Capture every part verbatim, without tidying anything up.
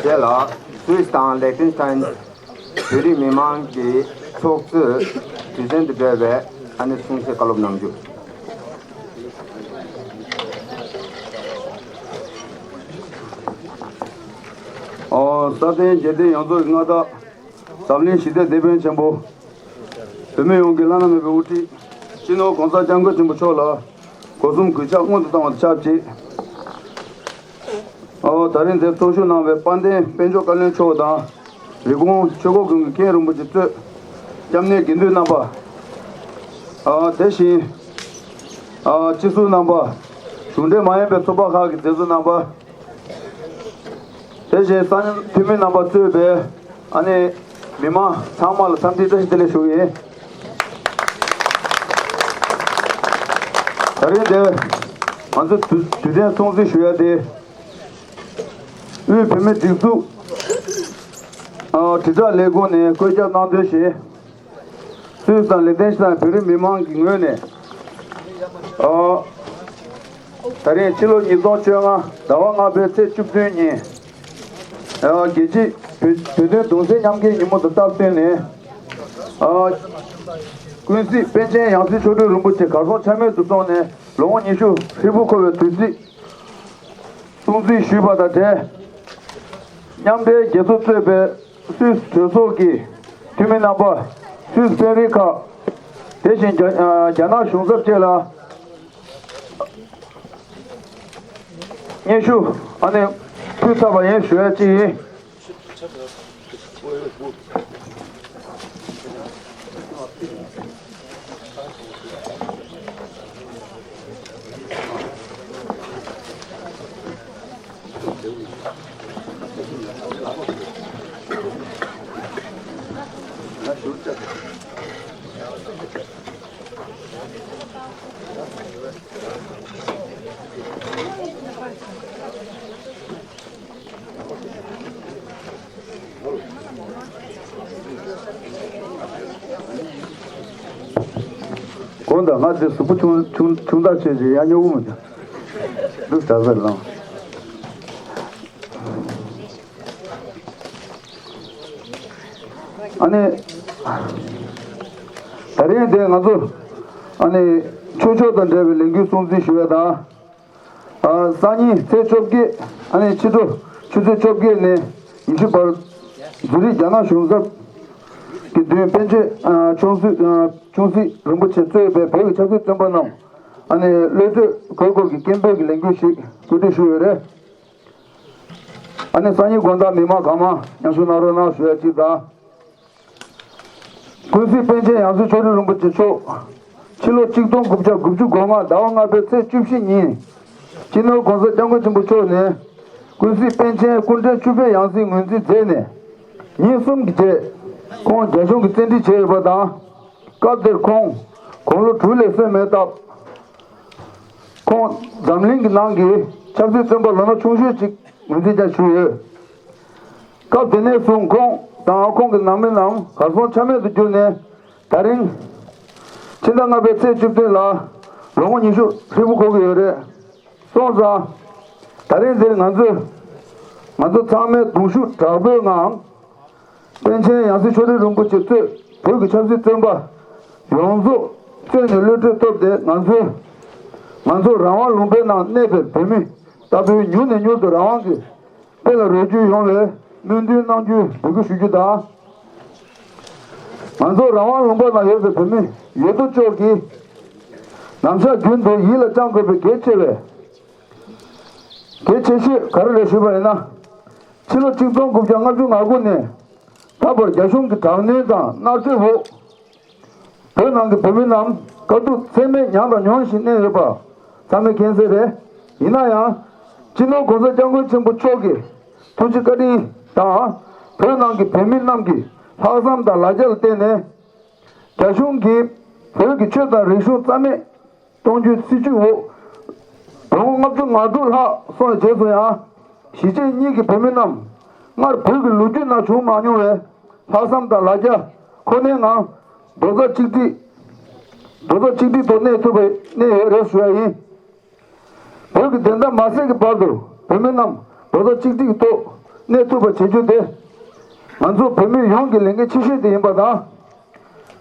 རྗེས་ལ་སུད་སི་དང་ལེག་ཏེན་སི་ཏན་བོད་རིགས་མི་མང་གི་ཚོགས་གཙོས་དུས་ཆེན་དང་འབྲེལ་བའི་ཨ་ནི་གསུང་བཤད་བཀའ་སློབ་གནང་རྒྱུ། ཨོ། ས་སྟེང་རྒྱལ་བསྟན་ཡོངས་རྫོགས་ཀྱི་མངའ་བདག་འཛམ་གླིང་ཞི་བདེའི་དེད་དཔོན་ཆེན་པོ། བོད་མི་ཡོངས་ཀྱི་བླ་ན་མེད་པའི་དབུ་ཁྲིད། སྤྱི་ནོར་༸གོང་ས་༸སྐྱབས་མགོན་ཆེན་པོ་མཆོག་ལ་སྒོ་གསུམ་གུས་ཕྱག་སྔོན་དུ་བཏང་བ་དང་ཆབས་ཅིག་ཨོ། ད་རིང་འདིར་ཚོགས་ཞུགས་གནང་བའི་དཔལ་ལྡན་དཔལ་འབྱོར་བཀའ་བློན་མཆོག་དང་། རི་ཀོན་ཆོས་འཁོར་དགོན་གྱི་མཁན་རིན་པོ་ཆེ་གཙོས་སྐྱབས་གནས་དགེ་འདུན་རྣམ་པ། ཨ། དེ་བཞིན་ཨ། སྤྱི་ཟུར་རྣམ་པ། གཞུང་འབྲེལ་མ་ཡིན་པའི་ཚོགས་པ་ཁག་གི་མཛད་གཙོ་རྣམ་པ། དེ་བཞིན་ས་གནས་འཐུས་མི་རྣམ་པ་གཙོས་པའི་ཨ་ནི་མི་མང་ཚང་མ་ལ་འཚམས་འདྲི་བཀྲ་ཤིས་བདེ་ལེགས་ཞུ་གི་ཡིན། ད་རིང་འདིར་ང་ཚོ་དུས་དུས་དྲན་སྲུང་བརྩི་ཞུ་ཡ་དེ། དབུས་བོད་མིའི་སྒྲིག་འཛུགས་ཨ། དྲིལ་བསྒྲགས་ལས་ཁུངས་ནས་བཀོད་ཁྱབ་གནང་དོན་བཞིན། སུད་སི་དང་ལེག་ཏེན་སི་ཏན་བོད་རིགས་མི་མང་གི་ངོས་ནས། ཨ། ད་རིང་ཕྱི་ལོ་ཉིས་སྟོང་བཅོ་ལྔ་ཟླ་བ་ལྔ་པའི་ཚེས་བཅུ་བདུན་ཉིན། ཨ། རྒྱལ་སྤྱིའི་བོད་བོད་དོན་གདུང་སེམས་མཉམ་སྐྱེད་ཉིན་མོ་དང་སྟབས་བསྟུན་ནས། ཨ། ཀུན་གཟིགས་པཎ་ཆེན་ཡང་སྲིད་མཆོག་སྤྲུལ་རིན་པོ་ཆེ་གར་སོང་ཆ་མེད་དུ་སོང་ནས་ལོ་ངོ་ཉི་ཤུ་ཧྲིལ་པོ་འཁོར་བའི་དུས་ཚིགས་སྲུང་བརྩི་ཞུས་པ་དང་འབྲེལ། མཉམ་འབྲེལ་རྒྱལ་ཚོགས་གཙོས་པའི་སུད་སི་གྲོས་ཚོགས་ཀྱི་འཐུས་མི་རྣམ་པ། སུད་སི་དཔོན་རིགས་ཁག་དེ་བཞིན་རྒྱ་རྒྱ་ནག་གཞུང་ཚབ་བཅས་ལ་སྙན་ཞུ་ཨ་ནི་ཕུལ་ཚར་བ་ཡིན་ཞུ་ཡ་གཅིག་ཡིན། དགོངས་དག་ང་ཚོའི་གཟུགས་པོ་ཆུང་ཆུང་ཆུང་དག་ཆོས་ཀྱི་ཡ་ཉོ་བོ་མི་འདུག་འདུག་གྲྭ་སར་ལངས། ཨ་ནི། ད་རིང་དེ་ང་ཚོ་ཨ་ནི་ཆོས་ཕྱོགས་དང་འབྲེལ་བའི་ལས་འགུལ་སྲུང་བརྩི་ཞུ་ཡ་དང་། ཨ། སང་ཉིན་ཚེས་བཅོ་བརྒྱད། ཨ་ནི་ཕྱི་དྲོ་ཆུ་ཚོད་བཅོ་བརྒྱད་ནས་ཉི་ཤུ་བར། ཛུ་རིག་རྒྱ་ནག་གཞུང་ཚབ་ཀྱི་མདུན་པཎ་ཆེན་ཨ། ཆུང་སྲིད་ཨ། ཆུང་སྲིད་རིན་པོ་ཆེ་གཙོས་པའི་བོད་ཀྱི་ཆབ་སྲིད་བཙོན་པ་རྣམས་ཨ་ནི་གློད་གྲོལ་དགོས་སྐོར་གྱི་སྐད་འབོད་ཀྱི་ལས་འགུལ་ཞིག་གོ་སྒྲིག་ཞུས་ཡོད་རེད། ཨ་ནི་སང་ཉིན་དགོང་དག་མི་མང་གང་མང་མཉམ་ཞུགས་གནང་རོགས་གནང་ཞུ་ཡ་གཅིག་དང་། ཀུན་གཟིགས་པཎ་ཆེན་ཡང་སྲིད་མཆོག་སྤྲུལ་རིན་པོ་ཆེ་མཆོག་ཕྱི་ལོ་ཆིག་སྟོང་དགུ་བརྒྱ་དགུ་བཅུ་གོ་ལྔ་ཟླ་བ་ལྔ་པའི་ཚེས་བཅུ་བཞི་ཉིན། སྤྱི་ནོར་༸གོང་ས་༸སྐྱབས་མགོན་ཆེན་པོ་མཆོག་ནས་ཀུན་གཟིགས་པཎ་ཆེན་སྐུ་ཕྲེང་བཅུ་པའི་ཡང་སྲིད་ངོས་འཛིན་མཛད་ནས། ཉིན་གསུམ་གྱི་རྗེས་ཁོང་རྒྱ་གཞུང་གིས་བཙན་ཁྲིད་བྱས་ཡོད་པ་དང་། སྐབས་དེར་ཁོང་དགུང་ལོ་དྲུག་ལས་སོན་མེད་སྟབས། ཁོང་འཛམ་གླིང་གི་ནང་གི་ཆབ་སྲིད་བཙོན་པ་ལོ་ན་ཆུང་ཤོས་ཅིག་ངོས་འཛིན་ཀྱང་ཞུས་ཡོད། སྐབས་དེ་ནས་བཟུང་ཁོང་དང་ཁོང་གི་ནང་མི་རྣམས་གར་སོང་ཆ་མེད་དུ་གྱུར་ནས་ད་རིང་ཕྱི་ཟླ་ལྔ་པའི་ཚེས་བཅུ་བདུན་ལ་ལོ་ངོ་ཉི་ཤུ་ཧྲིལ་པོ་འཁོར་གྱི་ཡོད་རེད། སོང་ཙང་། ད་རིང་འདིར་ང་ཚོས་ང་ཚོ་ཚང་མས་གདུང་ཤུགས་དྲག་པོའི་ངང་། པཎ་ཆེན་ཡང་སྲིད་མཆོག་སྤྲུལ་རིན་པོ་ཆེ་གཙོས་བོད་ཀྱི་ཆབ་སྲིད་བཙོན་པ་ཡོངས་རྫོགས་བཙོན་ནས་གློད་གྲོལ་ཐོབ་སྟེ་ང་ཚོའི་ང་ཚོ་རང་དབང་ལུང་པའི་ནང་གནས་པའི་བོད་མི་ལྟ་བུའི་མྱུར་ནས་མྱུར་དུ་རང་དབང་གི་དཔལ་ལ་རོལ་རྒྱུ་ཡོང་བའི་སྨོན་འདུན་གནང་རྒྱུའི་འབོད་སྐུལ་ཞུ་རྒྱུ་དང་། ང་ཚོ་རང་དབང་ལུང་པ་ནང་ཡོད་པའི་བོད་མི་ཡོད་དོ་ཅོག་གིས་ནམ་ཞག་རྒྱུན་དུ་ཡིད་ལ་བཅངས་དགོས་པའི་གལ་ཆེ་བའི་གལ་ཆེ་ཤོས་ག་རེ་རེད་ཞུས་པ་ཡིན་ན། ཕྱི་ལོ་ཆིག་སྟོང་དགུ་བརྒྱ་ལྔ་བཅུ་ང་དགུ་ནས་ད་བར་རྒྱ་གཞུང་གི་དྲག་གནོན་དང་མནར་གཅོད་འོག་བོད་ནང་གི་བོད་མི་རྣམས་དཀའ་སྡུག་ཚད་མེད་མྱངས་དང་མྱོང་བཞིན་གནས་ཡོད་པ་ཚང་མས་མཁྱེན་གསལ་རེད། ཡིན་ན་ཡང་། སྤྱི་ནོར་༸གོང་ས་༸སྐྱབས་མགོན་ཆེན་པོ་མཆོག་གི་ཐུགས་རྗེ་བཀའ་དྲིན་དང་། བོད་ནང་གི་བོད་མི་རྣམས་ཀྱི་ལྷག་བསམ་དང་ལ་རྒྱ་ལ་བརྟེན་ནས། རྒྱ་གཞུང་གིས་བོད་ཀྱི་ཆོས་དང་རིག་གཞུང་རྩ་མེད་གཏོང་རྒྱུའི་སྲིད་བྱུས་འོག་དོན་ལྔ་བཅུ་ང་དྲུག་ལྷག་སོང་བའི་རྗེས་སུ་ཡང་། གཞིས་བྱེས་གཉིས་ཀྱི་བོད་མི་རྣམས་སྔར་བོད་ཀྱི་ལོ་རྒྱུས་ནང་བྱུང་མ་མྱོང་བའི་ལྷག་བསམ་དང་ལ་རྒྱ་ཁོ་ནའི་ངང་རྡོག་རྩ་གཅིག་སྒྲིལ་རྡོག་རྩ་གཅིག་སྒྲིལ་ཐོག་གནས་ཐུབ་པའི་གནས་ཡོད་རེད་ཞུ་ཡ་ཡིན། བོད་ཀྱི་བདེན་མཐའ་མ་གསལ་གྱི་བར་དུ་བོད་མི་རྣམས་རྡོག་རྩ་གཅིག་སྒྲིལ་གྱི་ཐོག་ གནས་ཐུབ་པ་བྱེད་རྒྱུ་དེ། ང་ཚོ་བོད་མི་ཡོངས་ཀྱི་ལས་འགན་ཆེ་ཤོས་དེ་ཡིན་པ་དང་།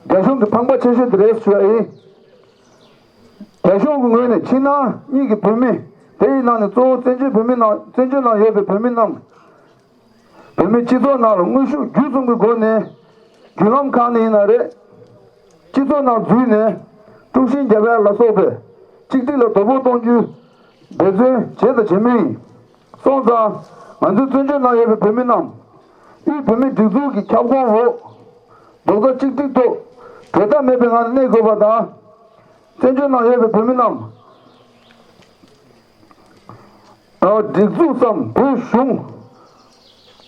རྒྱ་གཞུང་གི་ཕངས་པ་ཆེ་ཤོས་དེ་རེད་ཞུ་བ་ཡིན། རྒྱ་གཞུང་གི་ངོས་ནས་ཕྱི་ནང་གཉིས་ཀྱི་བོད་མི། དེ་ཡི་ནང་ནས་གཙོ་བོ་བཙན་བྱོལ་བོད་མི་ནང་བཙན་བྱོལ་ནང་ཡོད་པའི་བོད་མི་རྣམས། བོད་མིའི་སྤྱི་ཚོགས་ནང་ལ་དངོས་ཤུགས་བརྒྱུད་གསུམ་གྱི་སྒོ་ནས། བརྒྱུད་ལམ་ཁག་ནས་ཡིན་ན་རེད། སྤྱི་ཚོགས་ནང་འཛུལ་ནས། དཀྲུག་ཤིང་རྒྱབ་ཡ་ལ་སོགས་པའི་གཅིག་སྒྲིལ་ལ་དོ་ཕོག་གཏོང་རྒྱུའི་འབད་བརྩོན་བྱས་དང་བྱེད་མུས་ཡིན། སོང་ཙང་། ང་ཚོའི་བཙན་བྱོལ་ནང་ཡོད་པའི་བོད་མི་རྣམས། དབུས་བོད་མིའི་སྒྲིག་འཛུགས་ཀྱི་ཁྱབ་ཁོངས་འོག་རྡོག་རྩ་གཅིག་སྒྲིལ་ཐོག་གྲོས་ཐག་མེད་པའི་ངང་གནས་དགོས་པ་དང་། བཙན་བྱོལ་ནང་ཡོད་པའི་བོད་མི་རྣམས། སྒྲིག་འཛུགས་སམ་བོད་གཞུང་།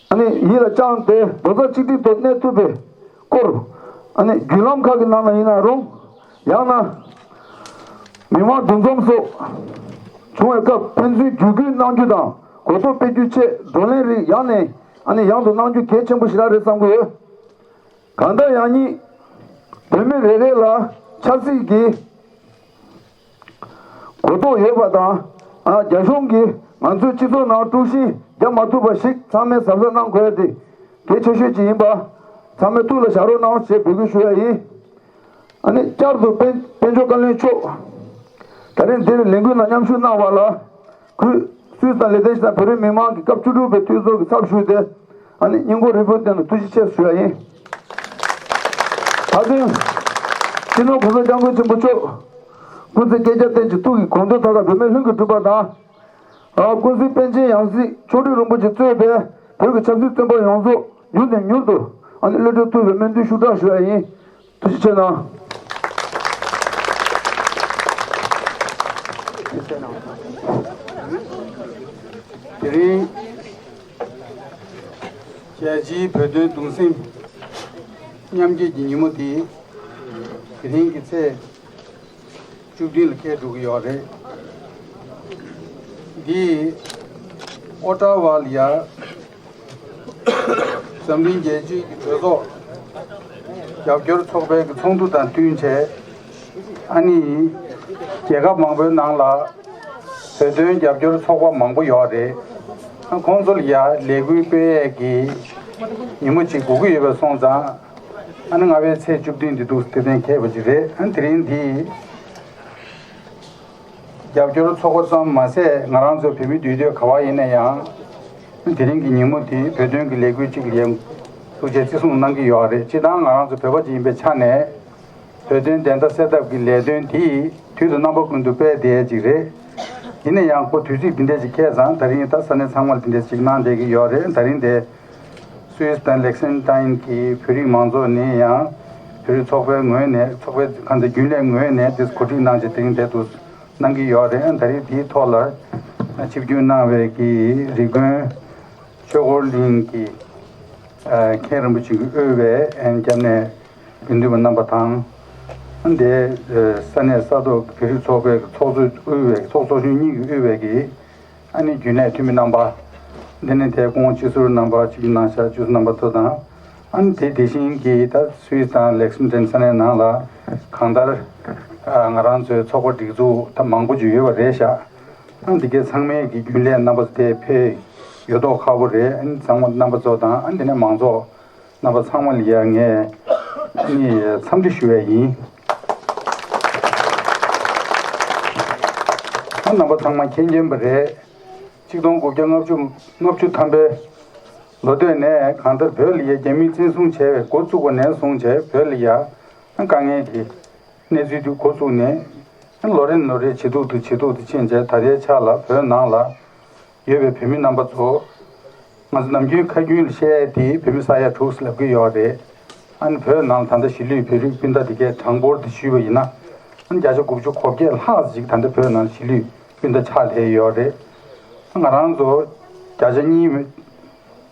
ཨ་ནི་ཡིད་ལ་བཅངས་ཏེ་རྡོག་རྩ་གཅིག་སྒྲིལ་ཐོག་གནས་ཐུབ་པའི་སྐོར། ཨ་ནི་བརྒྱུད་ལམ་ཁག་གི་ནང་ལ་ཡིན་ན་རུང་། ཡང་ན། མི་མང་འདུ་འཛོམས་སོགས་བྱུང་བའི་སྐབས་ཕན་ཚུན་བརྒྱུད་སྐུལ་གནང་རྒྱུ་དང་གོ་རྟོགས་སྤེལ་རྒྱུའི་ཆེད་བགྲོ་གླེང་རིགས་ཡང་ནས་ཨ་ནི་ཡང་དུ་གནང་རྒྱུ་གལ་ཆེན་པོ་ཞིག་རང་རེད་བསམ་གྱི་ཡོད། གང་ལྟར་ཡང་སྙིང་། བོད་མི་རེ་རེ་ལ་ཆབ་སྲིད་ཀྱི་གོ་རྟོགས་ཡོད་པ་དང་། ཨ། རྒྱ་གཞུང་གིས་ང་ཚོའི་སྤྱི་ཚོགས་ནང་དཀྲུག་ཤིང་རྒྱག་མ་ཐུབ་པ་ཞིག་ཚང་མས་གཟབ་གཟབ་གནང་དགོས་ཡ་དེ་གལ་ཆེ་ཤོས་ཅིག་ཡིན་པ། ཚང་མས་ཐུགས་ལ་བཞག་རོགས་གནང་ཞེས་འབོད་སྐུལ་ཞུ་ཡ་ཡིན། ཨ་ནི་བསྐྱར་དུ་དཔལ་དཔལ་འབྱོར་བཀའ་བློན་མཆོག་ད་རིང་འདིར་ལས་འགུལ་ནང་མཉམ་ཞུགས་གནང་བ་ལ། གུས། སུད་སི་དང་ལི་ཏེན་ཤི་དང་བོད་རིགས་མི་མང་གི་སྐབས་བཅུ་དྲུག་པའི་འཐུས་ཚོགས་ཀྱི་ཚབ་ཞུས་ཏེ། ཨ་ནི་སྙིང་ཁོང་རུས་པའི་གཏིང་ནས་ཐུགས་རྗེ་ཆེ་ཞུ་ཡ་ཡིན། ད་དུང་། སྤྱི་ནོར་༸གོང་ས་༸སྐྱབས་མགོན་ཆེན་པོ་མཆོག་སྐུ་ཚེ་བསྐལ་བརྒྱར་བརྟན་ཅིང་ཐུགས་ཀྱི་དགོངས་དོན་མཐའ་དག་བོད་མིའི་ལྷུན་གྱིས་གྲུབ་པ་དང་། ཨ། ཀུན་གཟིགས་པཎ་ཆེན་ཡང་སྲིད་མཆོག་སྤྲུལ་རིན་པོ་ཆེ་གཙོས་པའི་བོད་ཀྱི་ཆབ་སྲིད་བཙོན་པ་ཡོངས་རྫོགས་མྱུར་ནས་མྱུར་དུ། ཨ་ནི་གློད་གྲོལ་ཐུབ་པའི་སྨོན་འདུན་ཤུགས་དྲག་ཞུ་ཡ་ཡིན། ཐུགས་རྗེ་ཆེ་གནང་། དེ་རིང་རྒྱལ་སྤྱིའི་བོད་དོན་གདུང་སེམས་མཉམ་སྐྱེད་ཀྱི་ཉིན་མོ་དེ། དེ་རིང་གི་ཚེས་བཅུ་བདུན་ལ་འཁེལ་འགྲོ་གི་ཡོད་རེད། འདི་ཨོ་ཊ་ཝ་ལ་ཡ། འཛམ་གླིང་རྒྱལ་སྤྱིའི་གྲོས་ཚོགས་རྒྱབ་སྐྱོར་ཚོགས་པའི་གི་ཚོགས་འདུ་དང་བསྟུན་བྱས། ཨ་ནི། རྒྱལ་ཁབ་མང་པོའི་ནང་ལ་བོད་དོན་རྒྱབ་སྐྱོར་ཚོགས་པ་མང་པོ་ཡོད་རེད། ཨ། ཁོང་ཚོ་ལ་ཡ་ལས་འགུལ་སྤེལ་ཡས་ཀྱི་ཉིན་མོ་གཅིག་དགོས་ཀྱི་ཡོད་པ་སོང་ཙང་། ཨ་ནི་ལྔ་པའི་ཚེས་བཅུ་བདུན་འདི་འདུག་དེ་གཏན་འཁེལ་བ་ཅིག་རེད། ཨ་ནི་དེ་རིང་འདི། རྒྱབ་སྐྱོར་ཚོགས་པ་ཙམ་མ་ཟད་ང་རང་ཚོ་བོད་མི་འདུས་སྡོད་ག་བ་ཡིན་ན་ཡང་། དེ་རིང་གི་ཉིན་མོ་དེ་བོད་དོན་གྱི་ལས་འགུལ་གཅིག་ལ་ཡང་ཐུགས་རྗེ་བརྩི་སྲུང་གནང་གི་ཡོད་རེད། སྤྱིར་བཏང་ང་རང་ཚོ་བོད་པ་ཅིག་ཡིན་པའི་ཆ་ནས། བོད་དོན་བདེན་མཐའ་གསལ་ཐབས་ཀྱི་ལས་དོན་དེ་དུས་དང་རྣམ་པ་ཀུན་ཏུ་སྤེལ་བསྡད་ཡས་ཅིག་རེད། ཡིན་ན་ཡང་ཁོ་དུས་ཚིགས་འདི་འདྲས་ཅིག་འཁེལ་ཙང་ད་རིང་ད་ས་གནས་ཚང་མར་འདི་འདྲས་ཅིག་གནང་བསྡད་ཀྱི་ཡོད་རེད། ད་རིང་དེ། སུད་སི་དང་ལེག་སེན་ཏན་གྱི་བོད་རིགས་མང་ཚོགས་ནས་ཡང་། བོད་རིགས་ཚོགས་པའི་ངོས་ནས། ཚོགས་པའི་ཁ་ཚ་རྒྱུན་ལས་ངོས་ནས་དེ་གོ་སྒྲིག་གནང་བྱས་དེ་རིང་དེ་འདུག་གནང་གི་ཡོད་རེད། ད་རེས་དེའི་ཐོག་ལ་ཆིབས་བསྒྱུར་གནང་བའི་གི་རི་ཀོན་ཆོས་འཁོར་གླིང་གི་མཁན་རིན་པོ་ཆེ་གིས་དབུས་པའི་སྐྱབས་གནས་དགེ་འདུན་པ་རྣམ་པ་དང་། དེ་ས་གནས་ས་ཐོག་བོད་རིགས་ཚོགས་པའི་ཚོགས་གཙོ་དབུས་པའི་ཚོགས་གཙོ་གཞོན་གཉིས་ཀྱིས་དབུས་པའི་གི་ཨ་ནི་རྒྱུན་ལས་འཐུས་མི་རྣམ་པ། འདི་ནི་དེ་སྐུ་ངོ་སྤྱི་ཟུར་རྣམ་པ། སྤྱི་འཐུས་རྣམ་པ་ཚོ་དང་། ཨ་ནི་དེ་དེ་བཞིན་གྱི་ད་སུད་སི་དང་ལེག་སིན་ཏན་ས་གནས་ནང་ལ་གང་ལྟར་ང་རང་ཚོའི་ཚོགས་པ་སྒྲིག་འཛུགས་ད་མང་པོ་ཅིག་ཡོད་པ་རེད་ཤག་ཨ་ནི་དེ་གའི་ཚང་མའི་གི་རྒྱུན་ལས་རྣམ་པ་ཚོ་དེ་ཕེབས་ཡོད་མདོག་ཁ་པོ་རེད། ཨ་ནི་ཚང་མ་རྣམ་པ་ཚོ་དང་། ཨ་ནི་དེ་ནས་མང་ཚོགས་རྣམ་པ་ཚང་མ་ལ་ཡ་ངས་ཨ་ནི་འཚམས་འདྲི་ཞུ་ཡ་ཡིན། ཨ། རྣམ་པ་ཚང་མ་མཁྱེན་མཁྱེན་པ་རེད། ཆིག་སྟོང་དགུ་བརྒྱ་ལྔ་བཅུ་ལྔ་བཅུ་ཐམ་པའི་ལོ་སྟོད་ནས་གང་ལྟར་བོད་ལ་ཡ་རྒྱ་མིས་བཙན་བཟུང་བྱས་པའི་འགོ་བཙུགས་པ་ནས་བཟུང་བྱས་བོད་ལ་ཡ་དཀའ་ངལ་གྱི་གནས་ཚུལ་དེ་འགོ་བཙུགས་ནས། ལོ་རེ་ནས་ལོ་རེ་ཇེ་སྡུག་ཏུ་ཇེ་སྡུག་ཏུ་ཕྱིན་བྱས་ད་ལྟའི་ཆ་ལ་བོད་ནང་ལ་ཡོད་པའི་བོད་མི་རྣམ་པ་ཚོ། ང་ཚོ་ནམ་རྒྱུན་ཁ་རྒྱུན་ལ་བཤད་ཡ་དེ་བོད་མི་ས་ཡ་དྲུག་ལབ་ཀྱི་ཡོད་རེད། ཨ་ནི་བོད་ནང་ད་ལྟ་གཞིས་ལུས་བོད་རིགས་སྤུན་ཟླ་དེ་གས་གྲངས་འབོར་དེ་ཞུས་པ་ཡིན་ན། ཨ་ནི་བརྒྱ་ཆ་དགུ་བཅུ་གོ་བརྒྱད་ལྷག་ཅིག་ད་ལྟ་བོད་ནང་གཞིས་ལུས་སྤུན་ཟླ་ཆགས་བསྡད་ཡོད་རེད། ང་རང་ཚོ་བརྒྱ་ཆ་གཉིས་མི་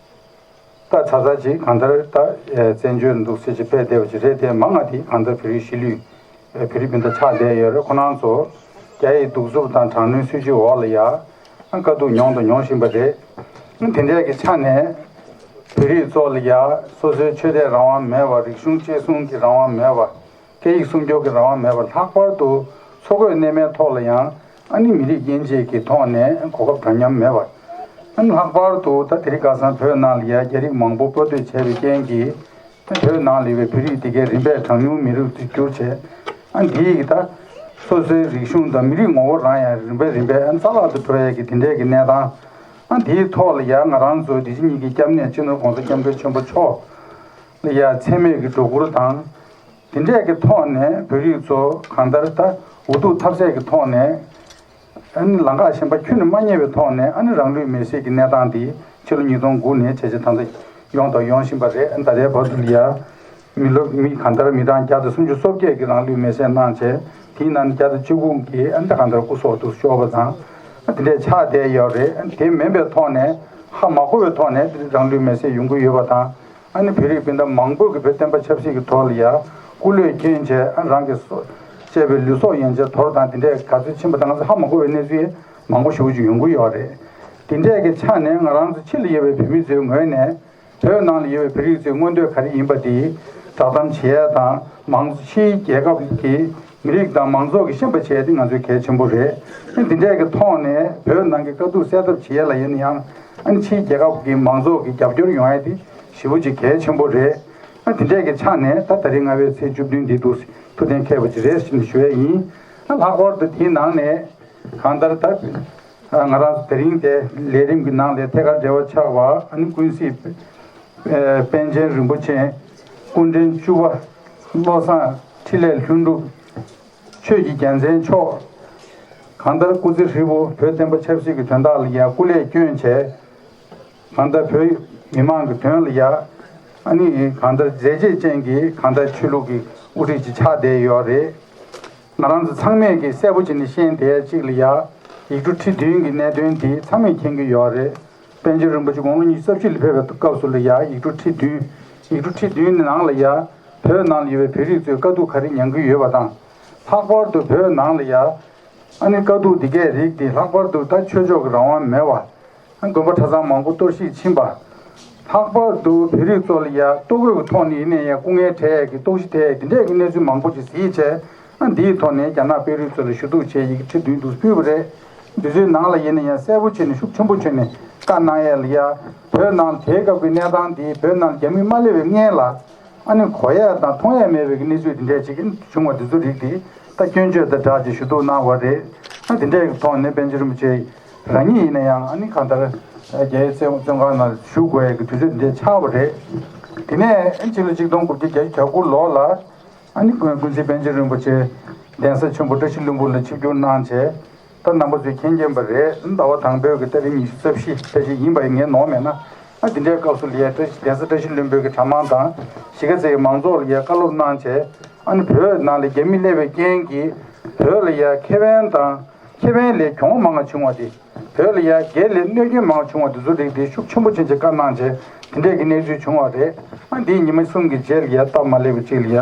ད་ཚ་ཚ་ཅིག་གང་ལྟར་ད་བཙན་བྱོལ་འདུག་སེ་ཅིག་ཕེབས་བསྡད་པ་ཅིག་རེད་དེ། མང་ང་དེ་གང་ལྟར་བོད་རིགས་གཞིས་ལུས་བོད་རིགས་སྤུན་ཟླ་ཆགས་བསྡད་ཡོད་རེད། ཁོ་རང་ཚོ་རྒྱ་ཡི་གདུག་རྩུབ་དང་དྲག་གནོན་སྲིད་བྱུས་འོག་ལ་ཡ། དཀའ་སྡུག་མྱོང་དང་མྱོང་བཞིན་པ་རེད། དེ་འདྲའི་གི་ཆ་ནས་བོད་རིགས་ཚོ་ལ་ཡ་སོ་སོའི་ཆོས་དད་རང་དབང་མེད་པ། རིག་གཞུང་གཅེས་སྲུང་གི་རང་དབང་མེད་པ། སྐད་ཡིག་སྲུང་སྐྱོབ་ཀྱི་རང་དབང་མེད་པ། ལྷག་པར་དུ་འཚོ་གོས་གནས་མལ་ཐོག་ལ་ཡང་ཨ་ནི་མི་རིགས་དབྱེ་འབྱེད་ཀྱི་ཐོག་ནས་གོ་སྐབས་འདྲ་མཉམ་མེད་པ། ཨ་ནི་ལྷག་པར་དུ་ད་དེ་རིང་ཁ་སང་བོད་ནང་ལ་ཡ་རྒྱ་རིགས་མང་པོ་སྤོ་སྡོད་བྱས་པའི་རྐྱེན་གྱིས། ད་བོད་ནང་ལ་ཡོད་པའི་བོད་རིགས་དེ་གའི་རིམ་པས་གྲངས་ཉུང་མི་རིགས་སུ་གྱུར་བྱས། ཨ་ནི་དེ་ཡིས་ད་སོ་སོའི་རིག་གཞུང་དང་མི་རིགས་ངོ་བོ་རང་ཡང་རིམ་པས་རིམ་པས་ཨ་ནི་རྩ་བརླག་ཏུ་འགྲོ་ཡས་ཀྱི་དེ་འདྲས་ཀྱི་གནས་སྟངས། ཨ་ནི་དེའི་ཐོག་ལ་ཡ་ང་རང་ཚོ་འདི་ཕྱི་གཉིས་ཀྱི་སྐྱབས་གནས་སྤྱི་ནོར་༸གོང་ས་༸སྐྱབས་མགོན་ཆེན་པོ་མཆོག་ལ་ཡ་མཚན་སྨད་ཀྱི་སྒྲོ་སྐུར་དང་། དེ་འདྲས་ཀྱི་ཐོག་ནས་བོད་རིགས་ཚོ་གང་ལྟར་ད་འུ་ཐུག་ཐབས་ཟད་ཀྱི་ཐོག་ནས། ཨ་ནི་ལམ་ཁ་གཞན་པ་ཁྱོན་ནས་མ་རྙེད་པའི་ཐོག་ནས། ཨ་ནི་རང་ལུས་མེར་སྲེག་གི་གནས་སྟངས་འདི་ཕྱི་ལོ་ཉིས་སྟོང་དགུ་ནས་བྱས་རྗེས་ད་ལྟ་ཡོང་དང་ཡོང་བཞིན་པ་རེད། ཨ་ནི་ད་ལྟའི་བར་དུ་ལ་ཡ་མི་ལོ་མི་གང་ལྟར་མི་གྲངས་བརྒྱ་དང་སུམ་ཅུ་སོ་བརྒྱད་ཀྱིས་རང་ལུས་མེར་སྲེག་གནང་བྱས། དེའི་ནང་ནས་བརྒྱ་དང་བཅུ་དགུ་གིས་ཨ་ནི་ད་གང་ལྟར་སྐུ་སྲོག་ཏུ་ཤོར་བ་དང་། ཨ་དེ་འདྲས་ཆགས་བསྡད་ཡོད་རེད། ཨ་ནི་དེ་མིན་པའི་ཐོག་ནས་ཧ་མ་གོ་བའི་ཐོག་ནས་རང་ལུས་མེར་སྲེག་ཡོང་གི་ཡོད་པ་དང་། ཨ་ནི་བོད་རིགས་སྤུན་ཟླ་མང་པོ་གིས་བོད་བསྟན་པ་ཆབ་སྲིད་ཀྱི་ཐོག་ལ་ཡ་སྐུ་ལུས་བསྐྱོན་བྱས། ཨ་རང་གི་སྲོག་བཅད་པའི་ལུས་སྲོག་ཡན་ཆད་དོར་དང་དེ་འདྲས་ག་ཚོད་ཕྱིན་པ་དང་། ང་ཚོ་ཧ་མ་གོ་བའི་གནས་ཚུལ་མང་པོ་ཞེ་པོ་ཅིག་ཡོང་གི་ཡོད་རེད། དེ་འདྲས་ཀྱི་ཆ་ནས་ང་རང་ཚོ་ཕྱི་ལ་ཡོད་པའི་བོད་མི་ཚོའི་ངོས་ནས་བོད་ནང་ལ་ཡོད་པའི་བོད་རིགས་ཚོའི་མངོན་འདོད་ག་རེ་ཡིན་པ་དེ་བསྒྲགས་གཏམ་བྱེད་ཡ་དང་། མང་ཕྱིའི་རྒྱལ་ཁབ་ཀྱི་མི་རིགས་དང་མང་ཚོགས་ཀྱིས་ཤེས་པ་བྱེད་ཡ་དེ་ང་ཚོའི་གལ་ཆེན་པོ་རེད། ཨ་དེ་འདྲས་ཀྱི་ཐོག་ནས་བོད་ནང་གི་དཀའ་སྡུག་སེལ་ཐབས་བྱེད་ཡ་ལ་ཡིན་ན་ཡང་། ཨ་ནི་ཕྱིའི་རྒྱལ་ཁབ་ཀྱི་མང་ཚོགས་ཀྱི་རྒྱབ་སྐྱོར་ཡོང་ཡ་དེ་ཞེ་པོ་ཅིག་གལ་ཆེན་པོ་རེད། ཨ་དེ་འདྲས་ཀྱི་ཆ་ནས་ད་ད་རེས་སྔ་བའི་ཚེས་བཅུ་བདུན་འདི་འདུག་ཐུགས་གཏན་འཁེལ་བ་ཅིག་རེད་ཟེར་ནས་ཞུ་ཡ་ཡིན། ཨ་ལྷག་པར་དུ་དེའི་ནང་ནས་གང་ལྟར་ད་ང་རང་ཚོ་དེ་རིང་དེ་ལས་རིམ་གྱི་ནང་ལས་ཐད་ཀར་འབྲེལ་བ་ཆགས་པ། ཨ་ནི་ཀུན་གཟིགས་པཎ་ཆེན་རིན་པོ་ཆེ། སྐུ་ཕྲེང་བཅུ་པ་བློ་བཟང་འཕྲིན་ལས་ལྷུན་གྲུབ། ཆོས་ཀྱི་རྒྱལ་མཚན་མཆོག་གང་ལྟར་སྐུ་ཚེ་ཧྲིལ་པོ་བོད་བསྟན་པ་ཆབ་སྲིད་ཀྱི་དོན་དག་ལ་ཡ་སྐུ་ལས་བསྐྱོན་བྱས། གང་ལྟར་བོད་མི་མང་གི་དོན་ལ་ཡ། ཨ་ནི་གང་ལྟར་མཛད་རྗེས་ཅན་གྱི་གང་ལྟར་ཆོས་ལུགས་ཀྱི་དབུ་ཁྲིད་ཅིག་ཆགས་བསྡད་ཡོད་རེད། ང་རང་ཚོ་ཚང་མས་ཀྱིས་གསལ་པོ་བྱས་ནས་ཤེས་བསྡད་ཡ་གཅིག་ལ་ཡ། ཡིག་འབྲུ་ཁྲི་བདུན་གྱི་གནད་དོན་འདི་ཚང་མས་མཁྱེན་གྱི་ཡོད་རེད། པཎ་ཆེན་རིན་པོ་ཆེ་དགུང་ལོ་ཉི་ཤུ་རྩ་བཞི་ལ་ཕེབས་པའི་སྐབས་སུ་ལ་ཡ་ཡིག་འབྲུ་ཁྲི་བདུན། ཡིག་འབྲུ་ཁྲི་བདུན་ནང་ལ་ཡ། བོད་ནང་ལ་ཡོད་པའི་བོད་རིགས་ཚོས་དཀའ་སྡུག་ག་རེ་མྱངས་ཀྱི་ཡོད་པ་དང་། ལྷག་པར་དུ་བོད་ནང་ལ་ཡ། ཨ་ནི་དཀའ་སྡུག་འདི་གའི་རིགས་འདི་ལྷག་པར་དུ་ད་ཆོས་ཕྱོགས་ཀྱི་རང་དབང་མེད་པ། དགོན་པ་གྲྭ་ཚང་མང་པོ་གཏོར་བཤིག་ཕྱིན་པ། ལྷག་པར་དུ་བོད་རིགས་ཚོ་ལ་ཡ་ལྟོ་གོས་ཀྱི་ཐོག་ནས་ཡིན་ན་ཡང་སྐུ་ངལ་འཕྲད་ཀྱི་དོགས་གཞི་འཕྲད་ཀྱི་འདི་འདྲས་ཀྱི་གནས་ཚུལ་མང་པོ་ཅིག་གཟིགས་བྱས། ཨ་འདིའི་ཐོག་ནས་རྒྱ་ནག་དཔོན་རིགས་ཚོ་ལ་ཞུ་གཏུག་བྱས་ཡི་གེ་ཁྲི་བདུན་དུ་ཕུལ་བ་རེད། འདི་ཚོའི་ནང་ལ་ཡིན་ན་ཡང་གསལ་པོ་བྱས་ནས་ཤུགས་ཆེན་པོ་བྱས་ནས་བཀའ་གནང་ཡས་ལ་ཡ། བོད་ནང་དེའི་སྐབས་ཀྱི་གནས་སྟངས་འདི་བོད་ནང་རྒྱ་མི་མ་སླེབས་པའི་སྔོན་ལ། ཨ་ནི་གོ་ཡས་དང་མཐོང་ཡས་མེད་པའི་གནས་ཚུལ་འདི་འདྲས་ཅིག་བྱུང་བ་འདི་ཚོ་རིགས་འདི་ད་སྐྱོན་བརྗོད་དང་སྦྲགས་ཀྱི་ཞུ་གཏུག་གནང་བ་རེད། ཨ་འདི་འདྲས་ཀྱི་ཐོག་ནས་པཎ་ཆེན་རིན་པོ་ཆེ་རང་ཉིད་ཡིན་ན་ཡང་ཨ་ནི་གང་ལྟར་རྒྱལ་ཡོངས་བཙོན་ཁང་ནང་བཞུགས་དགོས་ཡས་ཀྱི་དུས་ཚོད་འདི་འདྲས་ཆགས་པ་རེད། དེ་ནས་ཨ་ཕྱི་ལོ་ཆིག་སྟོང་དགུ་བརྒྱ་བརྒྱད་ཅུ་གྱ་དགུ་ལོ་ལ་ཨ་ནི་ཀུན་ཀུན་གཟིགས་པཎ་ཆེན་རིན་པོ་ཆེ་གདན་ས་ཆེན་པོ་བཀྲ་ཤིས་ལྷུན་པོ་ལ་ཆིབས་བསྒྱུར་གནང་བྱས། ད་རྣམ་པ་ཚོས་མཁྱེན་མཁྱེན་པ་རེད། ཟླ་བ་དང་པོའི་གི་ཏ་རིག་ཉི་ཤུ་རྩ་བཞི་ཕལ་ཆེར་ཡིན་པ་ངས་ནོར་མེད་ན། ཨ་དེ་འདྲའི་སྐབས་སུ་ལ་ཡ་བཀྲ་ཤིས་གདན་ས་བཀྲ་ཤིས་ལྷུན་པོའི་གི་གྲྭ་མང་དང་གཞིས་ཀ་རྩེའི་མང་ཚོགས་ལ་ཡ་བཀའ་སློབ་གནང་བྱས། ཨ་ནི་བོད་ནང་ལ་རྒྱ་མི་སླེབས་པའི་རྐྱེན་གྱིས་བོད་ལ་ཡ་ཁེ་ཕན་དང་ཁེ་ཕན་ལས་གྱོང་མང་བ་བྱུང་བ་དེ། བོད་ལ་ཡ་སྒེར་ལ་གནོད་སྐྱོན་མང་བ་བྱུང་བ་དེ་ཚོ་རིགས་དེ་ཤུགས་ཆེན་པོ་ཕྱིན་ཆད་བཀའ་གནང་བྱས། དེ་འདྲའི་གི་གནས་ཚུལ་བྱུང་བ་རེད། ཨ་འདིའི་ཉི་མ་གསུམ་གྱི་རྗེས་ལ་ཡ་སྟབས་མ་ལེགས་པ་གཅིག་ལ་ཡ།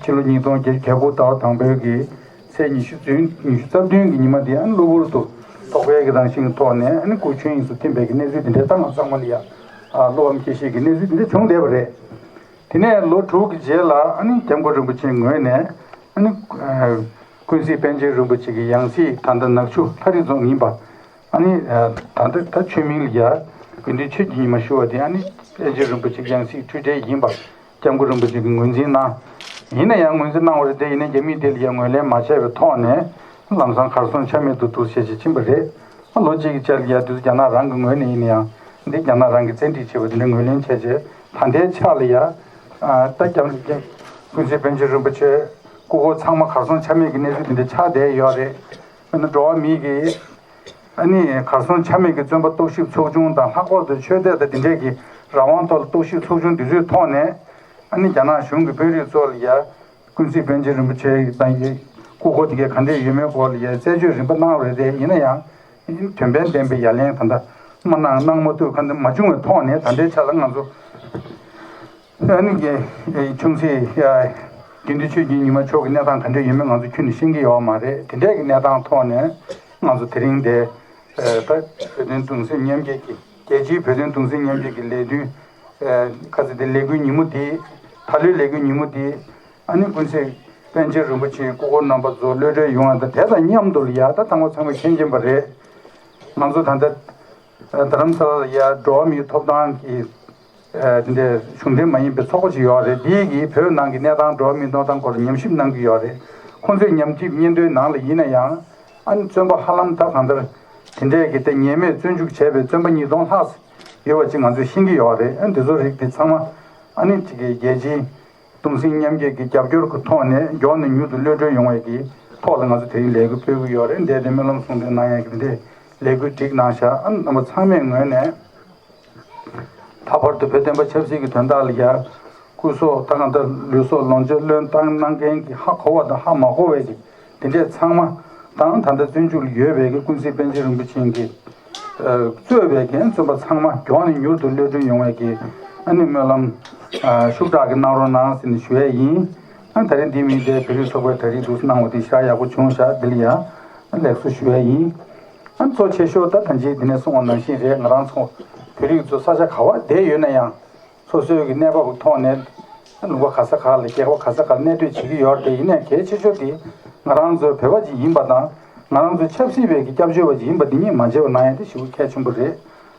ཕྱི་ལོ་ཉིས་སྟོང་བརྒྱད་ཅུ་གྱ་དགུ་ཟླ་བ་དང་པོའི་གི་ཚེས་ཉི་ཤུ་བདུན། ཉི་ཤུ་རྩ་བདུན་གྱི་ཉི་མ་དེ་ཨ་ནི་གློ་བུར་དུ་དོགས་པའི་གི་རང་བཞིན་གྱི་ཐོག་ནས་ཨ་ནི་སྐུ་ཆོས་དབྱིངས་སུ་ཐིམ་པའི་གི་གནས་ཚུལ་དེ་འདྲའི་ད་ང་ཚང་མ་ལ་ཡ་ཨ་བློ་ཕམ་སྐྱེ་གཞིའི་གི་གནས་ཚུལ་དེ་འདྲ་བྱུང་བསྡད་པ་རེད། དེ་ནས་ལོ་དྲུག་གི་རྗེས་ལ་ཨ་ནི་སྐྱབས་མགོན་རིན་པོ་ཆེའི་ངོས་ནས་ཨ་ནི་ཀུན་གཟིགས་པཎ་ཆེན་རིན་པོ་ཆེ་གི་ཡང་སྲིད་ད་ལྟ་ནག་ཆུ་ལྷ་རི་རྫོང་ཡིན་པ། ཨ་ནི་ད་ལྟ་ད་ཆོས་མིང་ལ་ཡ་དགེ་འདུན་ཆོས་ཀྱི་ཉི་མ་ཞུ་བ་དེ་ཨ་ནི་པཎ་ཆེན་རིན་པོ་ཆེ་གི་ཡང་སྲིད་འཁྲུལ་བྲལ་ཡིན་པ། སྐྱབས་མགོན་རིན་པོ་ཆེ་གིས་ངོས་འཛིན་གནང་། ཡིན་ན་ཡང་ངོས་འཛིན་གནང་བ་རེད་དེ། ཡིན་ན་རྒྱ་མིས་དེ་ལ་ཡང་ངོས་ལེན་མ་བྱས་པའི་ཐོག་ནས་ལམ་སང་གར་སོང་ཆ་མེད་དུ་འདུག་བྱས་བྱས་ཕྱིན་པ་རེད། ལོ་གཅིག་གི་རྗེས་ལ་ཡ་དུས་ཚོད་རྒྱ་ནག་རང་གི་ངོས་ནས་ཡིན་ན་ཡང་འདི་རྒྱ་ནག་རང་གིས་བཙན་ཁྲིད་བྱས་པ་དེ་འདྲ་ངོས་ལེན་བྱས་རྗེས། ད་ལྟའི་ཆ་ལ་ཡ་ད་སྐྱབས་ཀུན་གཟིགས་པཎ་ཆེན་རིན་པོ་ཆེ་སྐུ་འཁོར་ཚང་མ་གར་སོང་ཆ་མེད་ཀྱི་གནས་ཚུལ་དེ་འདྲ་ཆགས་བསྡད་ཡོད་རེད། ཨ་ནི་འགྲོ་བ་མིའི་གི་ཨ་ནི་གར་སོང་ཆ་མེད་ཀྱི་བཙོན་པ་རྟོག་ཞིབ་ཚོགས་ཆུང་དང་། ལྷག་པར་དུ་ཆོས་དད་དང་དེ་འདྲས་ཀྱི་རང་དབང་ཐོག་ལ་རྟོག་ཞིབ་ཚོགས་ཆུང་འདི་ཚོའི་ཐོག་ནས་ཨ་ནི་རྒྱ་ནག་གཞུང་གི་དཔོན་རིགས་ཚོ་ལ་ཡ་ཀུན་གཟིགས་པཎ་ཆེན་རིན་པོ་ཆེ་དང་ཡི་སྐུ་འཁོར་དེ་གའི་ག་འདྲས་ཡོད་མེད་སྐོར་ལ་ཡ་རྩད་གཅོད་རིམ་པ་གནང་བ་རེད་དེ། ཡིན་ན་ཡང་དོན་ཕན་ལྡན་པའི་ཡ་ལན་ད་ལྟ་མ་གནང་། གནང་མ་ཐུབ། ག་འདྲ་མ་བྱུང་བའི་ཐོག་ནས་ད་ལྟའི་ཆ་ལ་ང་ཚོ། ཨ་ནི་རྒན་ཆུང་སྲིད་དགེ་འདུན་ཆོས་ཀྱི་ཉི་མ་མཆོག་གི་གནས་སྟངས་ག་འདྲ་ཡོད་མེད་ང་ཚོ་ཁྱོན་ནས་ཤེས་ཀྱི་ཡོད་མ་རེད། དེ་འདྲས་ཀྱི་གནས་སྟངས་ཐོག་ནས་ང་ཚོ་དེ་རིང་འདིར་ད་བོད་དོན་གདུང་སེམས་མཉམ་སྐྱེད་ཀྱི། རྒྱལ་སྤྱིའི་བོད་དོན་གདུང་སེམས་མཉམ་སྐྱེད་ཀྱི་ལས་དོན། ཁ་ཚིག་འདི་ལས་འགུལ་ཉིན་མོ་འདི། ད་ལོའི་ལས་འགུལ་ཉིན་མོ་འདི། ཨ་ནི་ཀུན་གཟིགས་པཎ་ཆེན་རིན་པོ་ཆེའི་སྐུ་འཁོར་རྣམ་པ་ཚོ་གློད་གྲོལ་ཡོང་བ་དང་། དེ་དང་མཉམ་དུ་ལ་ཡ་ད་ད་ང་ཚང་མས་མཁྱེན་མཁྱེན་པ་རེད། ང་ཚོ་ད་ལྟ་ རྡ་རམ་ས་ལ་ལ་ཡ་འགྲོ་བ་མིའི་ཐོབ་ཐང་གི་དེ་འདྲའི་གཞུང་འབྲེལ་མ་ཡིན་པའི་ཚོགས་པ་ཅིག་ཡོད་རེད། འདིས་ཀྱིས་བོད་ནང་གི་གནས་སྟངས་འགྲོ་བ་མིའི་ཐོབ་ཐང་སྐོར་ལ་ཉམས་ཞིབ་གནང་གི་ཡོད་རེད། ཁོང་ཚོས་ཉམས་ཞིབ་སྙན་ཐོའི་ནང་ལ་ཡིན་ན་ཡང་། ཨ་ནི་བཙོན་པ་ཧ་ལམ་ད་གང་ལྟར་དེ་འདྲས་ཀྱི་དེ་ཉེས་མེད་བཙོན་འཇུག་བྱས་པའི་བཙོན་པ་ཉིས་སྟོང་ལྷག་ཡོད་པ་ཅིག་ང་ཚོས་ཤེས་ཀྱི་ཡོད་རེད། ཨ་ནི་འདི་ཚོ་རིགས་དེ་ཚང་མ་ཨ་ནི་ཅིག་གི་རྒྱལ་སྤྱིའི་གདུང་སེམས་མཉམ་སྐྱེད་ཀྱི་རྒྱབ་སྐྱོར་གྱི་ཐོག་ནས་མགྱོགས་ནས་མྱུར་དུ་གློད་གྲོལ་ཡོང་བའི་གི་ཐོག་ལ་ང་ཚོ་དེ་རིང་ལས་འགུལ་སྤེལ་གྱི་ཡོད་རེད། འདས་དེ་སྨོན་ལམ་གསུང་འདོན་གནང་ཡས་ཀྱི་འདི་ལས་འགུལ་སྒྲིག་གནང་ཤག་ཨ་ནི་རྣམ་པ་ཚང་མའི་ངོས་ནས། ལྷག་པར་དུ་བོད་བསྟན་པ་ཆབ་སྲིད་ཀྱི་དོན་དག་ལ་ཡ། སྐུ་སྲོག་ད་གང་ལྟར་ལུས་སྲོག་ལོངས་སྤྱོད་བློས་བཏང་གནང་མཁན་གྱི་ཧ་གོ་བ་དང་ཧ་མ་གོ་བའི་གི་དེ་འདྲས་ཚང་མ་དང་། ད་ལྟ་བཙོན་འཇུག་ལ་ཡོད་པའི་གི་ཀུན་གཟིགས་པཎ་ཆེན་རིན་པོ་ཆེ་གིས་གཙོས་པའི་གི་བཙོན་པ་ཚང་མ་མགྱོགས་ནས་མྱུར་དུ་གློད་གྲོལ་ཡོང་བའི་གི་ཨ་ནི་སྨོན་ལམ་ཤུགས་དྲག་གི་གནང་རོགས་གནང་ཟེར་ནས་ཞུ་ཡས་ཡིན། ཨ་ད་རིང་འདི་མིན་ཏེ་བོད་རིགས་ཚོགས་པའི་གྲ་སྒྲིག་འདུག་སེ་གནང་བ་དེ་ཤ་ཡག་པོ་བྱུང་ཤག་འདི་ལ་ཡ་ལེགས་སོ་ཞུ་ཡས་ཡིན། ཨ་གཙོ་ཆེ་ཤོས་ད་ད་ཅི་འདི་ནས་གསུངས་པ་ནང་བཞིན་རེད། ང་རང་ཚོ་བོད་རིགས་ཚོ་ས་ཆ་ག་བ་བསྡད་ཡོད་ན་ཡང་། སོ་སོའི་གི་གནས་བབ་ཀྱི་ཐོག་ནས་ལུང་པ་ག་ས་ག་ལ་རྒྱལ་ཁབ་ག་ས་ག་ལ་གནས་སྡོད་བྱེད་ཀྱི་ཡོད་རེད། དེ་ཡིན་ནའི་གལ་ཆེ་ཤོས་དེ་ང་རང་ཚོའི་བོད་པ་ཅིག་ཡིན་པ་དང་། ང་རང་ཚོའི་ཆབ་སྲིད་པའི་གི་སྐྱབས་བཅོལ་བ་ཅིག་ཡིན་པ་འདི་གཉིས་མ་བརྗེད་པ་གནང་ཡ་དེ་ཞེ་པོ་གལ་ཆེན་པོ་རེད།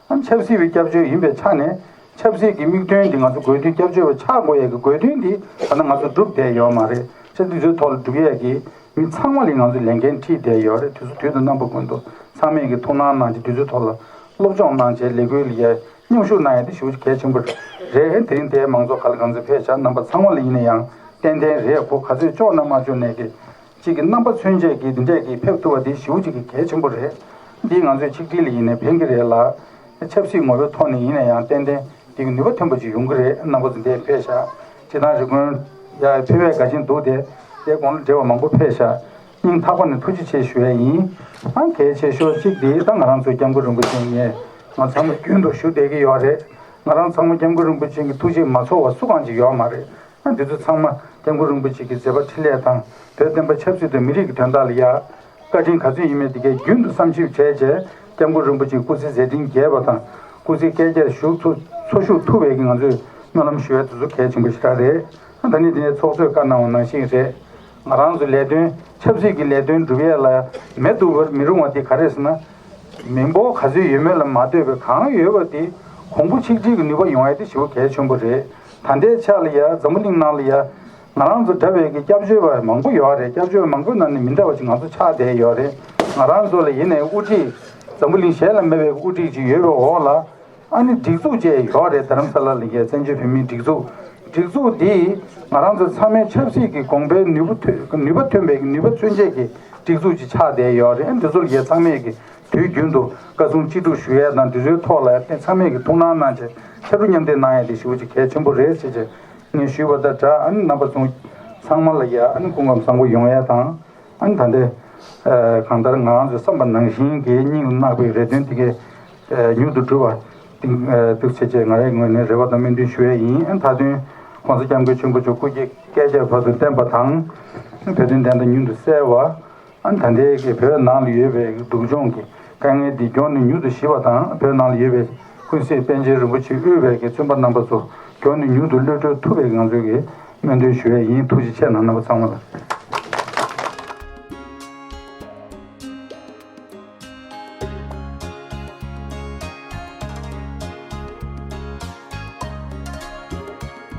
ཨ་ཆབ་སྲིད་པའི་སྐྱབས་བཅོལ་ཡིན་པའི་ཆ་ནས་ཆབ་སྲིད་ཀྱི་དམིགས་དོན་འདི་ང་ཚོ་དགོས་དུས་སྐྱབས་བཅོལ་བ་ཆགས་དགོས་ཡ་གི་དགོས་དོན་འདི་ད་ལྟ་ང་ཚོ་བསྒྲུབས་བསྡད་ཡོད་མ་རེད། ཆ་འདི་ཚོའི་ཐོག་ལ་སྒྲུབ་ཡ་གི་མི་ཚང་མ་ལ་ང་ཚོས་ལས་འགན་ཁྲིད་བསྡད་ཡོད་རེད། དུས་ཚོད་དུས་དང་རྣམ་པ་ཀུན་ཏུ་ཚང་མས་ཀྱི་ཐུགས་སྣང་གནང་བྱས་དུས་ཚོད་ཐོག་ལ་སློབ་སྦྱོང་གནང་བྱས་ལས་འགུལ་ལ་ཡ་མཉམ་ཞུགས་གནང་ཡ་དེ་ཞེ་པོ་ཅིག་གལ་ཆེན་པོ་རེད། དེ་རིང་དེའི་མང་ཚོགས་ག་ལ་གང་འཚམ་ཕེབས་བྱས་རྣམ་པ་ཚང་མ་ལ་ཡིན་ན་ཡང་ཏན་ཏན་རེད། གོ་ག་ཚོད་ལྕོགས་ན་མ་ལྕོགས་ནས་ཀྱི་གཅིག་གི་རྣམ་པ་མཚོན་བྱེད་ཀྱི་འདི་འདྲས་ཀྱི་ཕེབས་ཐུབ་པ་འདི་ཞེ་པོ་ཅིག་གི་གལ་ཆེན་པོ་རེད། འདི་ང་ཚོའི་ཆིག་སྒྲིལ་ལ་ཡིན་ནའི་ཕན་གྱི་རེད་ལ། ཆབ་སྲིད་ངོ་བོའི་ཐོག་ནས་ཡིན་ན་ཡང་ཏན་ཏན་འདི་གི་ནུས་པ་ཐོན་པ་ཅིག་ཡོང་གི་རེད། རྣམ་པ་ཚོ་འདིར་ཕེབས་ཤག་སྤྱིར་བཏང་རེ་སྐུལ་ཡ་ཕེབས་པའི་དགའ་ཞེན་འདུག་སྟེ། དེ་གོང་ལ་འབྲེལ་བ་མང་པོ་ཕེབས་ཤག་སྙིང་ཐག་པ་ནས་ཐུགས་རྗེ་ཆེ་ཞུ་ཡ་ཡིན། ཨ་གལ་ཆེ་ཤོས་གཅིག་འདི་ད་ང་རང་ཚོའི་སྐྱབས་མགོན་རིན་པོ་ཆེ་ངས་ང་ཚང་མ་རྒྱུན་དུ་ཞུ་བསྡད་ཀྱི་ཡོད་རེད། ང་རང་ཚང་མ་སྐྱབས་མགོན་རིན་པོ་ཆེ་གི་ཐུགས་རྗེས་མ་ཚོར་བ་སུ་གང་ཅིག་ཡོད་མ་རེད། ཨ་འདི་ཚོ་ཚང་མ་སྐྱབས་མགོན་རིན་པོ་ཆེ་གི་མཛད་པ་འཕྲིན་ལས་དང་བོད་བསྟན་པ་ཆབ་སྲིད་དང་མི་རིགས་ཀྱི་དོན་དག་ལ་ཡ། བཀའ་དྲིན་ག་ཚོད་ཡིན་མིན་དེ་གའི་རྒྱུན་དུ་བསམ་ཞིབ་བྱས་རྗེས་སྐྱབས་མགོན་རིན་པོ་ཆེའི་སྐུ་ཚེ་མཛད་འཕྲིན་རྒྱས་པ་དང་སྐུ་ཚེ་བསྐལ་བརྒྱར་བཞུགས་ཚུགས་འཚོ་བཞུགས་ཐུབ་པའི་གི་ང་ཚོས་སྨོན་ལམ་ཞུ་ཡ་དེ་ཚོ་གལ་ཆེན་པོ་ཞེ་དྲག་རེད། ད་ནི་དེ་ནས་ཚོགས་གཙོས་བཀའ་གནང་བ་ནང་བཞིན་རེད། ང་རང་ཚོ་ལས་དོན་ཆབ་སྲིད་ཀྱི་ལས་དོན་སྒྲུབ་ཡས་ལ་མེད་དུ་བར་མི་རུང་བ་དེ་ག་རེ་ཟེར་ན། མི་འབོར་ག་ཚོད་ཡོད་མེད་ལ་མ་ལྟོས་པའི་གང་ཡོད་པ་དེ་གོང་བུ་གཅིག་སྒྲིལ་གྱི་ནུས་པ་ཡོང་ཡ་དེ་ཞེ་པོ་གལ་ཆེན་པོ་རེད། ད་ལྟའི་ཆ་ལ་ཡ་འཛམ་བུ་གླིང་ནང་ལ་ཡ། ང་རང་ཚོ་འདྲ་བའི་གི་སྐྱབས་བཅོལ་བ་མང་པོ་ཡོད་རེད། སྐྱབས་བཅོལ་བ་མང་པོའི་ནང་ནས་མི་འདྲ་བ་ཅིག་ང་ཚོ་ཆགས་བསྡད་ཡོད་རེད། ང་རང་ཚོ་ལ་ཡིན་ནའི་དབུ་ཁྲིད་འཛམ་བུ་གླིང་གཞན་ལ་མེད་པའི་དབུ་ཁྲིད་ཅིག་ཡོད་པའི་འོག་ལ་ཨ་ནི་སྒྲིག་འཛུགས་བཅས་ཡོད་རེད། རྡ་རམ་ས་ལ་ལ་ཡའི་བཙན་བྱོལ་བོད་མིའི་སྒྲིག་འཛུགས། སྒྲིག་འཛུགས་འདིས་ང་རང་ཚོ་ཚང་མའི་ཆབ་སྲིད་ཀྱི་དགོངས་པའི་ནུས་པ་ཐོན་ནུས་པ་ཐོན་པའི་ནུས་པ་མཚོན་བྱེད་ཀྱི་སྒྲིག་འཛུགས་ཅིག་ཆགས་བསྡད་ཡོད་རེད། ཨ་འདི་ཚོ་ལ་ཡའི་ཚང་མས་ཀྱི་དུས་རྒྱུན་དུ་བཀའ་གསུང་ཅི་སྒྲུབ་ཞུ་ཡས་དང་འདི་ཚོའི་ཐོག་ལ་ཡ་ཚང་མས་ཀྱི་ཐུགས་སྣང་གནང་བྱས་ཕྱར་གྲུ་མཉམ་འདེགས་གནང་ཡས་དེ་ཞེ་པོ་ཅིག་གལ་ཆེན་པོ་རེད་ཟེར་བྱས་ངས་ཞུས་པ་དང་སྦྲགས། ཨ་ནི་རྣམ་པ་ཚོ་ཚང་མ་ལ་ཡ་ཨ་ནི་སྐུ་ཁམས་བཟང་པོ་ཡོང་ཡས་དང་། ཨ་ནི་ད་ལྟའི་གང་ལྟར་ང་རང་ཚོས་བསམ་པ་ནང་བཞིན་གྱི་སྙིང་ལ་བརྣག་པའི་རེ་འདུན་དེ་གས་མྱུར་དུ་འགྲུབ་པ་འདུག་ཟེར་བྱས་ང་རའི་ངོས་ནས་རེ་བ་དང་སྨོན་འདུན་ཞུ་ཡས་ཡིན། ཨ་ནི་མཐའ་དོན་༸གོང་ས་༸སྐྱབས་མགོན་ཆེན་པོ་མཆོག་སྐུ་སྐྱེ་བསྐལ་བརྒྱར་བར་དུ་བརྟན་པ་དང་། བོད་དོན་བདེན་མཐའ་མྱུར་དུ་གསལ་བ། ཨ་ནི་ད་ལྟའི་གི་བོད་ནང་ལ་ཡོད་པའི་སྡུག་སྦྱོང་གི་དཀའ་ངལ་འདི་མགྱོགས་ནས་མྱུར་དུ་ཞི་བ་དང་། བོད་ནང་ལ་ཡོད་པའི་ཀུན་གཟིགས་པཎ་ཆེན་རིན་པོ་ཆེས་དབུས་པའི་གི་བཙོན་པ་རྣམ་པ་ཚོ་མགྱོགས་ནས་མྱུར་དུ་གློད་གྲོལ་ཐུབ་པའི་ང་ཚོའི་གི་སྨོན་འདུན་ཞུ་ཡས་ཡིན། ཐུགས་རྗེ་ཆེ་གནང་། རྣམ་པ་ཚང་མ་ལ།